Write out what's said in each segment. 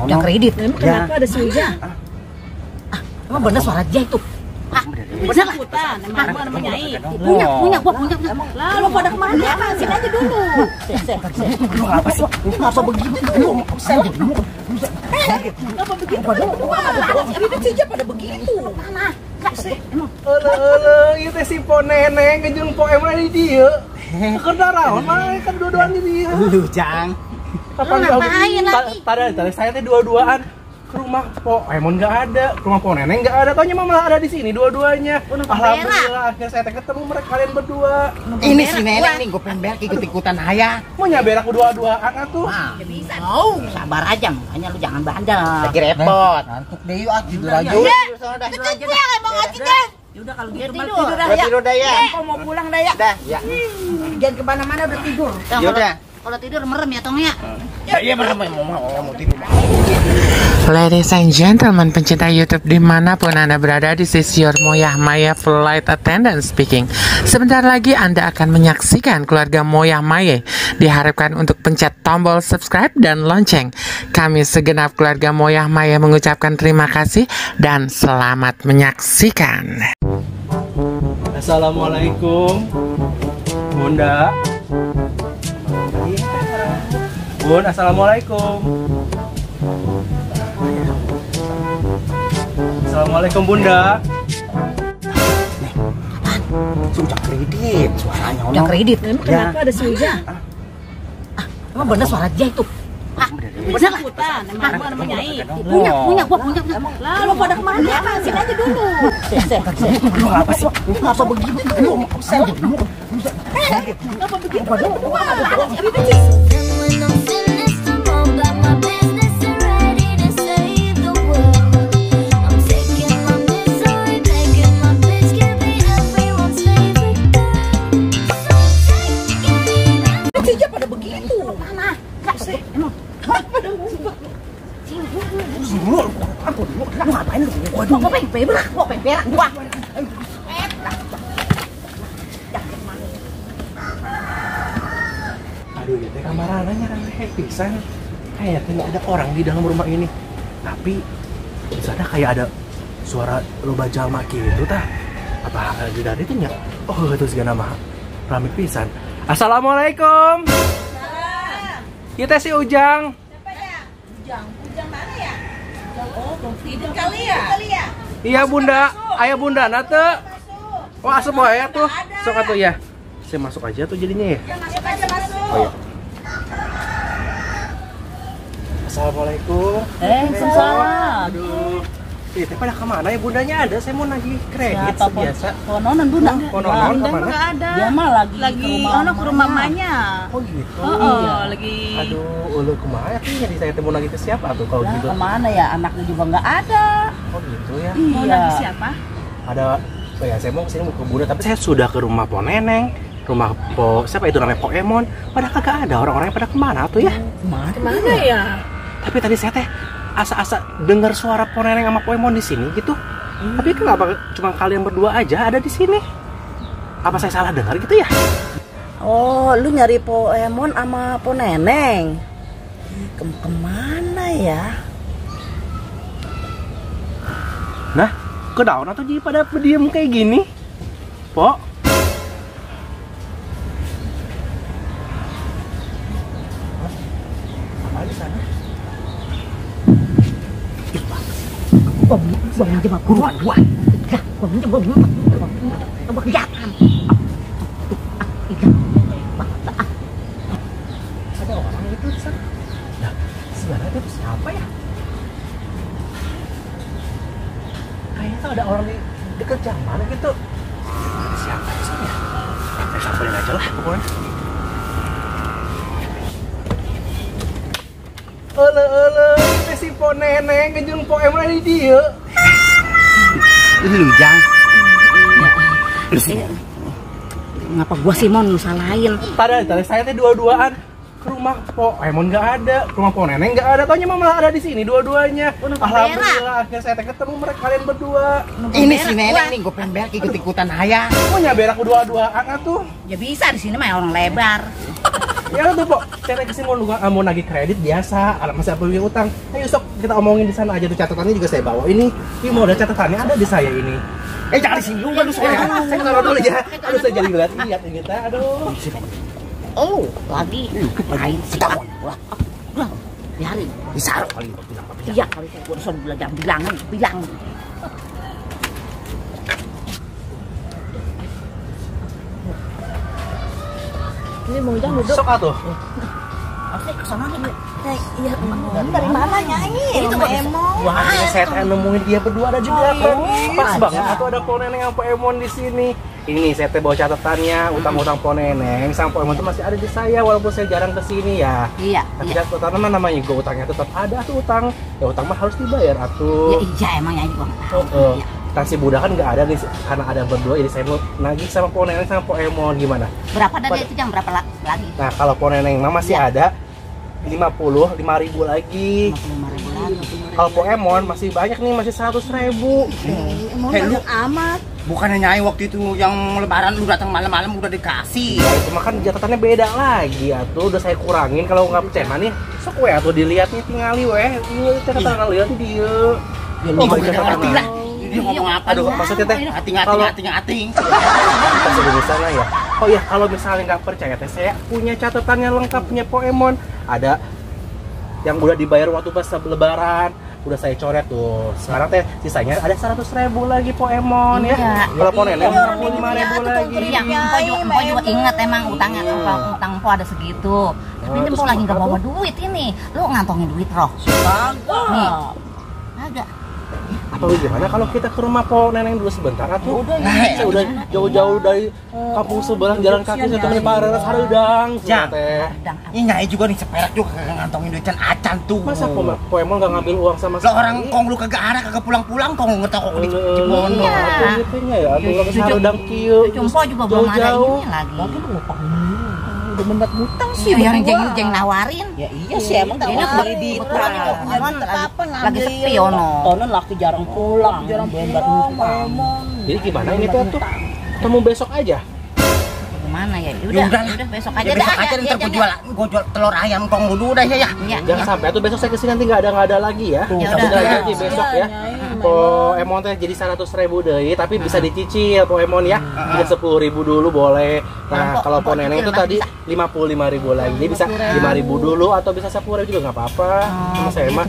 Yang kredit. Emang kenapa ada si Ujang? Emang bener suara dia itu? Bener ikutan, emang gua namanya Nyai. Punya gua. Lalu pada kemana? Sini aja dulu. Apa sih? Kenapa begitu? Kenapa begitu? Ini sih pada begitu. Mana? Emang Ieu teh si po neneng jeung po emang di dieu. Kendaraon mah kan dua-duaan di dieu. Lu Jang. Kapan ngapain lagi? Tadi saya teh dua-duaan ke rumah po Emon nggak ada, ke rumah po neneng nggak ada. Taunya malah ada di sini dua-duanya. Alhamdulillah akhirnya saya teh ketemu mereka kalian berdua. Ini si neneng nih gue pengen berak ikut-ikutan ayah. Mau nyaber aku dua-duaan atuh. Ya bisa. Sabar aja, makanya lu jangan bandel. Lagi repot. Ngantuk deh yuk, tidur aja. Tidur aja emang aja deh. Yaudah kalau gitu Tidur dah ya. Kau mau pulang dah ya. Dah, ya. Jangan kemana-mana udah tidur. Yaudah. Kalau tidur merem ya Tong ya. Iya merem mau tidur. Ladies and gentlemen, pencinta YouTube dimanapun Anda berada, this is your Moyah Maya Flight Attendant speaking. Sebentar lagi Anda akan menyaksikan keluarga Moyah Maya. Diharapkan untuk pencet tombol subscribe dan lonceng. Kami segenap keluarga Moyah Maya mengucapkan terima kasih dan selamat menyaksikan. Assalamualaikum, Bunda. Bun, assalamualaikum. Assalamualaikum Bunda. Ujang kredit, suaranya Ujang kredit. Emang Ya. kenapa ada si Ujang? Emang bener suara dia itu? Bener ikutan, emang gua namanya Nyai. Punya gua. Lalu pada kemana? Sini aja dulu. Apa sih? Kenapa begitu? Kenapa begitu? Pada begitu. Mana? Emang Lu ngapain lu? Gua pengen berak. Gua. Aduh, ya teh kamarananya rame pisan. Kayaknya nggak ada orang di dalam rumah ini. Tapi di sana kayak ada suara loba jalma gitu tah. Apa di dari itu nya? Oh, itu segala nama rame pisan. Assalamualaikum. Kita si Ujang. siapa ya? Ujang mana ya? Oh, tidur kali ya? Iya Bunda, ayah Bunda nate. Oh asup wae tuh. Sok atuh ya. Saya masuk aja tuh jadinya ya. Masuk aja masuk. Oh iya. Assalamualaikum. Waalaikumsalam. Aduh. Teh pada kemana ya Bundanya ada? Saya mau nagih kredit biasa. Kononan Bunda. Kononan kemana? Dia mah lagi ke rumah mamanya. Oh gitu. Lagi. Aduh, ulu kumaha tuh jadi saya mau nagih ke siapa tuh kalau gitu? Kemana ya? Anaknya juga nggak ada. Oh gitu ya. Mau nagih siapa? Ada oh ya saya mau kesini mau ke Bunda tapi saya sudah ke rumah Po Neneng, rumah Po siapa itu namanya Po Emon. Pada kagak ada orang-orangnya pada kemana tuh ya? Kemana ya? Tapi tadi saya teh asa-asa dengar suara Po Neneng sama Po Emon di sini gitu. Tapi kenapa cuma kalian berdua aja ada di sini? Apa saya salah dengar gitu ya? Oh, lu nyari Po Emon sama Po Neneng. Kemana ya? Nah, ke daun atau jadi pada diem kayak gini? Po? Apa di sana? Bangun aja mah buruan gua. Dah, bangun. Kelihatan. Ada orang itu di sana. Nah, sebenarnya itu siapa ya? Kayaknya tuh ada orang di dekat jam mana gitu. Siapa di sana ya? Saya samperin aja lah pokoknya. Ini si Po Neneng jeung Po Emon di dieu. Lu Jang. Ngapa gua sih Mon lu salahin? Tadi saya teh dua-duaan ke rumah Po Emon nggak ada, ke rumah Po Neneng nggak ada. Taunya malah ada di sini dua-duanya. Alhamdulillah akhirnya saya teh ketemu mereka kalian berdua. Ini si neneng nih gue pengen berak ikut-ikutan ayah. Mau nyaber aku dua-duaan atuh. Ya bisa di sini mah orang lebar. Ya udah Pok, saya kesini mau nagih kredit biasa, masih apa punya utang. Ayo sok kita omongin di sana aja tuh, catatannya juga saya bawa. Ini mau ada catatannya ada di saya ini. Jangan disinggung, aduh saya taruh dulu ya. Aduh saya jadi lihat ini teh, aduh. Oh, lagi main sih kamu. Wah, biarin, disaruh kali bilang. Iya, kali saya urusan bilang. Ini mau ujang duduk. Sok atuh. Oke, kesana nih. Iya, dari mana Nyai? Itu Sama Emon. Wah, saya nemuin dia berdua ada di belakang. Pas banget atuh ada Po Neneng sama Po Emon di sini. Ini saya bawa catatannya, utang-utang Po Neneng sama Po Emon itu masih ada di saya walaupun saya jarang ke sini ya. Iya. Tapi catatan namanya gue utangnya tetap ada tuh utang. Ya utang mah harus dibayar atuh. Ya iya emang Nyai juga nggak tahu. Utang si Buddha kan nggak ada nih karena ada berdua, jadi saya mau nagih sama Po Neneng sama Po Emon gimana? Berapa dari itu jam berapa lagi? Nah kalau Po Neneng mah masih ada 5.000 lagi. 55.000 lagi. Kalau Po Emon masih banyak nih, masih 100.000. Emon banyak amat. Bukannya Nyai waktu itu yang lebaran lu datang malam-malam udah dikasih. Ya itu mah kan catatannya beda lagi atuh, udah saya kurangin. Kalau nggak percaya nih, sok we atuh dilihat nih tingali we. Iya catatan lihat dia. Ya lu nggak ngerti lah. Dia ngomong apa? Aduh, maksudnya teh Ating. kita sudah di sana ya. Oh ya, kalau misalnya nggak percaya teh, saya punya catatannya lengkap, punya Po Emon. Ada yang udah dibayar waktu pas lebaran, udah saya coret tuh. Sekarang teh sisanya ada 100.000 lagi Po Emon ya. Kalau Po Neneng 55.000 lagi. Iya, Empo juga ingat emang utangnya, utang Empo ada segitu. Tapi Empo lagi nggak bawa duit ini. Lu ngantongin duit roh. Nih, agak. Apa gimana kalau kita ke rumah Po Neneng dulu sebentar atuh? Saya udah jauh-jauh dari kampung sebelah jalan kaki saya temenin Pak Renes hareudang. Ya. Teh. Ini Nyai juga nih seperak juga kagak ngantongin duit acan tuh. Masa Po Emon nggak ngambil uang sama Lah orang kong lu kagak ada kagak pulang-pulang kong ngetok di Cibondo. Iya. Atuh gitunya ya, atuh lagi hareudang kieu. Empo juga belum ada Jauh-jauh. ini lagi. Udah mendat ngutang sih. Iya, yang jeng nawarin. Ya iya sih emang Ini tak beli di Emon lagi sepi ono. Tonon laki jarang pulang. Mendat ngutang. Jadi gimana ini tuh? Ketemu besok aja. Gimana ya? Udah besok aja Besok aja ntar gua jual telur ayam kong lu dulu dah ya. Iya. Jangan sampai tuh besok saya kesini nanti nggak ada lagi ya. Ya Tapi udah. janji besok ya. Po Emon teh jadi 100.000 deh, tapi bisa dicicil Po Emon ya. Bisa 10.000 dulu boleh. Nah kalau Po Neneng itu tadi 55.000 lagi, jadi bisa 5.000 dulu atau bisa 10.000 juga nggak apa-apa. Sama saya mah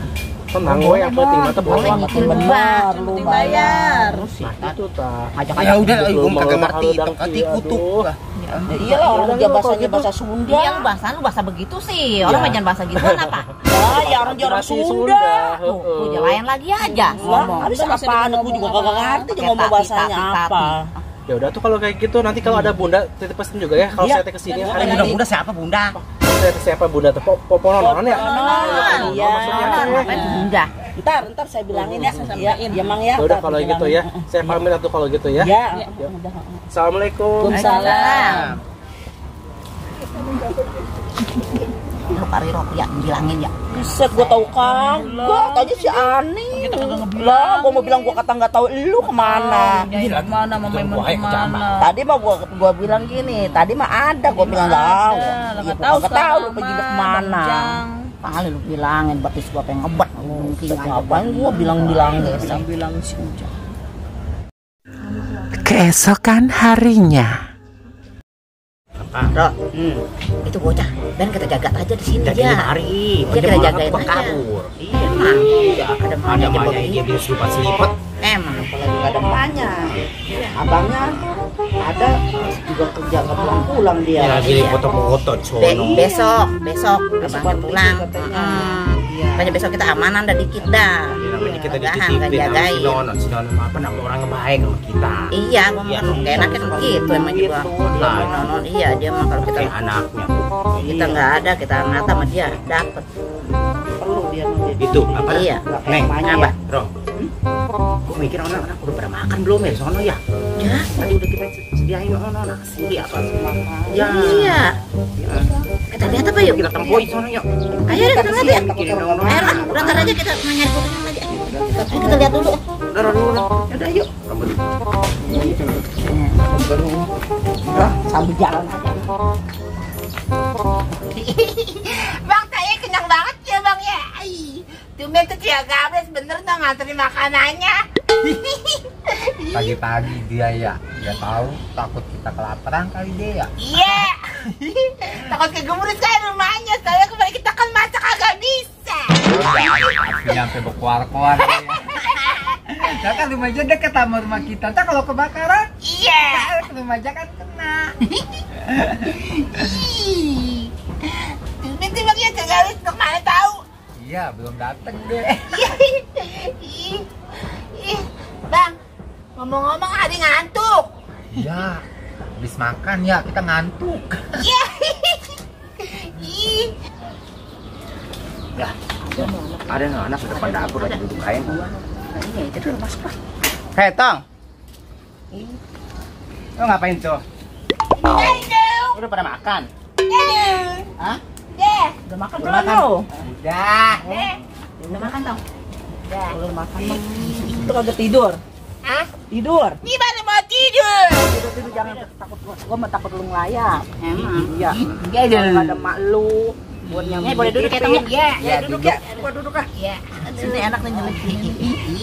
tenang gue yang penting mah Boleh nyicil benar, lu bayar. Nah itu tah. Ya udah gua kagak ngerti teka-teki kutuk. Ya iyalah orang dia bahasanya bahasa Sunda. Iya, lu bahasa begitu sih. Orang mah jangan bahasa gituan apa? Ah, ya orang dia orang Masih Sunda. Tuh, lain lagi aja Lah, ngomong. habis apaan aku juga kagak ngerti dia ngomong bahasanya apa. Ya udah tuh kalau kayak gitu nanti kalau ada Bunda titip pesan juga ya kalau Iya. saya teh kesini hari Bunda ini. Bunda siapa Bunda? Saya teh siapa Bunda teh Po Nonon ya? Iya. Maksudnya teh. Ngapain Bunda? Ntar saya bilangin ya. Iya, Mang ya. Ya udah kalau gitu ya. Saya pamit atuh kalau gitu ya. Ya. Assalamualaikum. Waalaikumsalam. Lu kari rok ya bilangin ya. Buset, gua tahu kagak. Tadi si Ani. Lah, gua mau bilang gua kata nggak tahu lu kemana. Mana Mama Iman kemana? Tadi mah gua bilang gini, tadi mah ada, gua bilang tahu. Nggak tahu lu pergi kemana. Kali lu bilangin batis gua pengen ngebet mungkin Ngapain gua bilang desa. Bilang si Ujang. Keesokan harinya. Rok, itu bocah, dan kita jagat aja di sini Jadi ya. hari, Iya, kita jagain aja. kabur. Iya, emang. Ada Ada banyak dia biar selipat-selipat. Emang. Apalagi nggak ada emaknya. Abangnya ada juga kerja nggak pulang-pulang dia. Ya lagi foto-foto sono. Besok abang pulang. katanya. Banyak besok kita amanan dah dikit dah. Namanya kita Jagain, dititipin sama jagain. si Nonon apa nama orang baik sama kita. Iya, gua mah kan gak enak kan gitu emang juga. Nah, Nonon iya dia mah kalau kita kayak anaknya. kita nggak ada kita ngata sama dia dapet. Perlu dia nanti. Itu apa? Iya. Neng, Apa? Bro. Gue mikir anak-anak udah pada makan belum ya sono ya? Ya, Tadi udah kita sediain anak sendiri apa? ya. Iya. Kita lihat apa yuk? Kita tempoin sono yuk. Ayo deh, kita lihat ya. Mikirin Nonon. Ayo lah, udah ntar aja kita nyari fotonya lagi. Ayo kita lihat dulu. Udah dulu. Udah yuk. Sambil jalan aja. Bang, saya kenyang banget ya bang ya. Tumben tuh Cia Gabres bener dong nganterin makanannya. Pagi-pagi dia ya, dia tahu takut kita kelaparan kali dia ya. Iya. Takut kegemuris kan rumahnya. Saya kemarin kita kan masak agak bisa. Apinya sampai berkuar-kuar ya. Nah kan rumahnya dekat sama rumah kita. Ntar kalau kebakaran, Iya. rumahnya kan kena. Tumben tuh bang ya Cia Gabres kemana tahu. Iya, belum dateng deh. Bang, ngomong-ngomong ada ngantuk. Iya, habis makan ya kita ngantuk. Iya. Ya, ada anak di depan dapur lagi duduk kain. Jadi udah masuk lah. Hei, Tong. Lo ngapain tuh? Udah pada makan? Hah? Udah makan belum lo? Udah. Udah makan dong. Belum makan dong. Itu kagak tidur. Hah? Tidur. Gimana mau tidur? Tidur jangan takut gua mah takut lu ngelayap. Emang? Iya. Iya dong. Kalau ada mak lu buat nyampe. Boleh duduk ya Tong? Iya. Ya duduk ya. Gua duduk ah. Iya. Sini enak nih nyelip.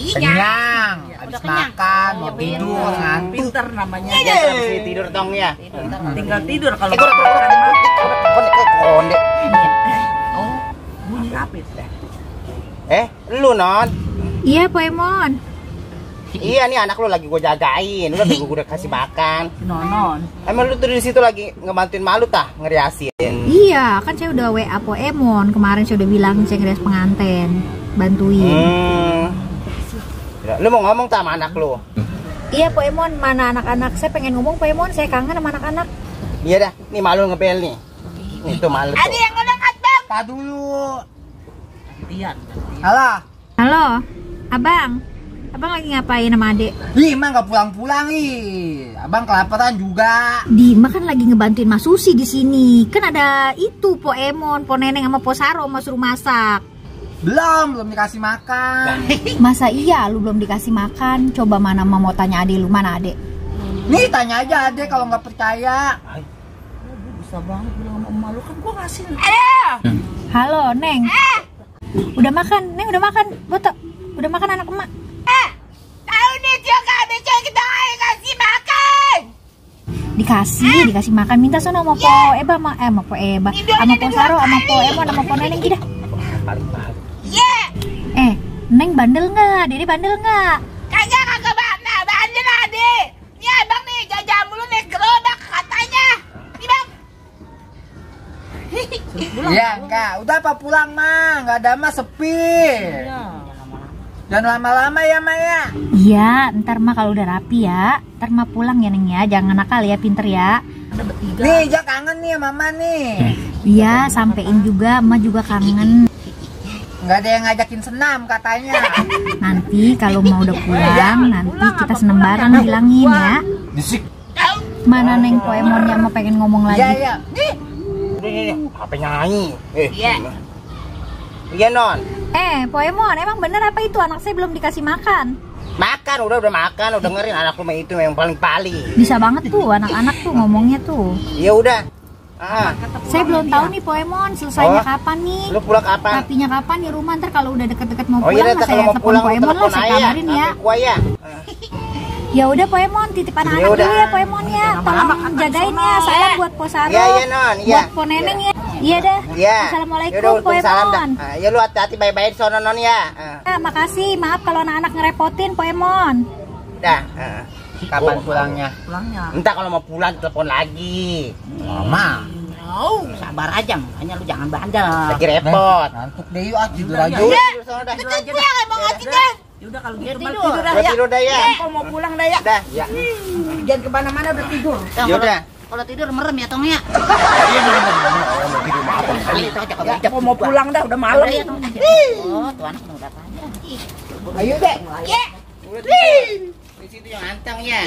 Kenyang, habis Udah kenyang. makan, mau tidur, ngantuk. Pinter namanya. Ya, habis tidur Tong ya. Tinggal tidur kalau Gua konde. Oh, bunyi apa itu? Lu Non? Iya, Poemon. Iya nih anak lu lagi gue jagain. Udah gue udah kasih makan. Nonon. Emang lu tuh di situ lagi ngebantuin malu tah ngeriasin. Iya, kan saya udah WA Poemon. Kemarin saya udah bilang saya ngerias pengantin. Bantuin. Lu mau ngomong sama anak lu? Iya, Poemon. Mana anak-anak? Saya pengen ngomong, Poemon. Saya kangen sama anak-anak. Iya dah, nih malu ngebel nih. Nih tuh malu Ada tuh. yang ngangkat bang. Pak dulu. Iya. Halo. Halo, Abang. Abang lagi ngapain sama adek? Ih, emang nggak pulang-pulang ih. Abang kelaparan juga. Dima kan lagi ngebantuin Mas Susi di sini. Kan ada itu Poemon, Po Neneng sama Po Saro mau suruh masak. Belum dikasih makan. Masa iya lu belum dikasih makan? Coba mana mau tanya adek lu, mana adek? Nih tanya aja adek kalau nggak percaya. Bisa banget bilang sama emak lu kan gua ngasih. Halo, Neng. Udah makan, Neng udah makan. Boto, udah makan anak emak. Tahu nih Cia Gabres kita kasih makan. Dikasih makan. Minta sono sama Po Eba sama Po Eba, sama Po Saro, sama Po Emon, sama Po Neneng kita. Iya. Neng bandel nggak? Dede bandel nggak? Kagak nah, bandel ade. Nih abang nih jajan mulu nih gerobak katanya. Nih bang. Iya enggak, udah apa pulang mah, nggak ada mah sepi. Jangan lama-lama ya Maya. Iya, ntar mah kalau udah rapi ya. Ntar mah pulang ya Neng ya. Jangan nakal ya, pinter ya. Nih, Jak kangen nih mama nih. Iya, sampein juga, emak juga kangen. Nggak ada yang ngajakin senam katanya. Nanti kalau mau udah pulang, nanti kita seneng bareng bilangin ya. Bisik. Mana Neng Poemonnya mau pengen ngomong Iya lagi? iya. Nih, apa nyanyi? Iya. Iya Non. Poemon, emang bener apa itu anak saya belum dikasih makan? Makan, udah makan, udah dengerin anak lu mah itu yang paling. Bisa banget tuh anak-anak tuh ngomongnya tuh. Ya udah. Saya belum tahu nih Poemon, selesainya Oh. kapan nih? Lu pulang kapan? Rapinya kapan di rumah? Ntar kalau udah deket-deket mau Oh pulang, iya, lah kalau saya mau telepon pulang Poemon lah, saya kabarin ya. Gua ya. Ya udah Poemon, titip anak-anak Ya udah. dulu ya Poemon ya. Tolong jagain ya, salam buat Po Saro, Iya, iya, Non, iya. buat Po Neneng ya. Iya dah. Iya. Assalamualaikum Yaudah, waalaikumsalam dah. Poemon. Ya lu hati-hati bye-bye di sono Non ya. Makasih, maaf kalau anak-anak ngerepotin Poemon. Dah. Kapan pulangnya? Pulangnya. Entah kalau mau pulang telepon lagi. Mama. Sabar aja, makanya lu jangan bandel. Lagi repot. Ngantuk deh yuk, tidur aja. Tidur sono dah. Betul pulang emang nggak tidur. Udah kalau gitu tidur Udah dah ya. tidur dah ya. Kalau mau pulang dah ya. Dah, ya. Jangan kemana-mana udah tidur. Ya udah. Kalau tidur merem ya Tong ya. Kalau mau pulang dah udah malam. Oh, tuh anak udah panjang. Ayo deh. Di situ yang antang ya.